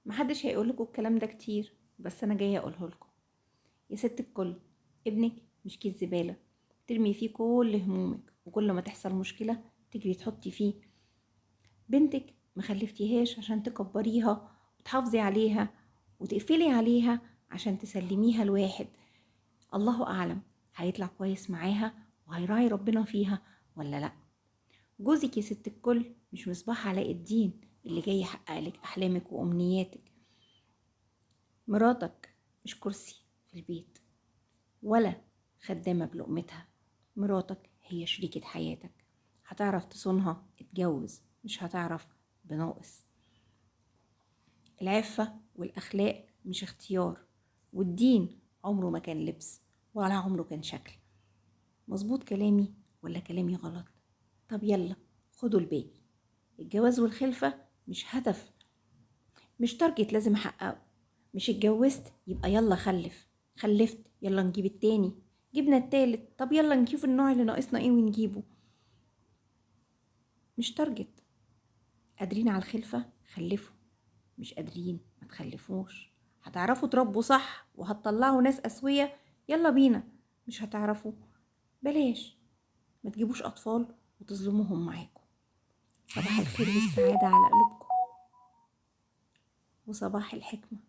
محدش هيقولكوا الكلام ده كتير، بس أنا جاية أقوله لكم. يا ست الكل، ابنك مش كيس زبالة ترمي فيه كل همومك، وكل ما تحصل مشكلة تجري تحطي فيه. بنتك مخلفتيهاش عشان تكبريها وتحافظي عليها وتقفلي عليها عشان تسلميها لواحد الله أعلم هيطلع كويس معاها وهيراعي ربنا فيها ولا لأ. جوزك يا ست الكل مش مصباح علاء الدين اللي جاي يحقق لك أحلامك وأمنياتك. مراتك مش كرسي في البيت ولا خدامة بلقمتها، مراتك هي شريكة حياتك. هتعرف تصونها اتجوز، مش هتعرف بناقص. العفة والأخلاق مش اختيار، والدين عمره ما كان لبس ولا عمره كان شكل. مظبوط كلامي ولا كلامي غلط؟ طب يلا خدوا الباقي. الجواز والخلفة مش هدف، مش target لازم احققه. مش اتجوزت يبقى يلا خلف، خلفت يلا نجيب التاني، جبنا التالت طب يلا نشوف النوع اللي ناقصنا ايه ونجيبه. مش target. قادرين على الخلفة خلفوا، مش قادرين ما تخلفوش. هتعرفوا تربوا صح وهتطلعوا ناس أسوية يلا بينا، مش هتعرفوا بلاش، ما تجيبوش أطفال وتظلموهم معاكم. صباح الخير والسعادة على قلوبكم، وصباح الحكمة.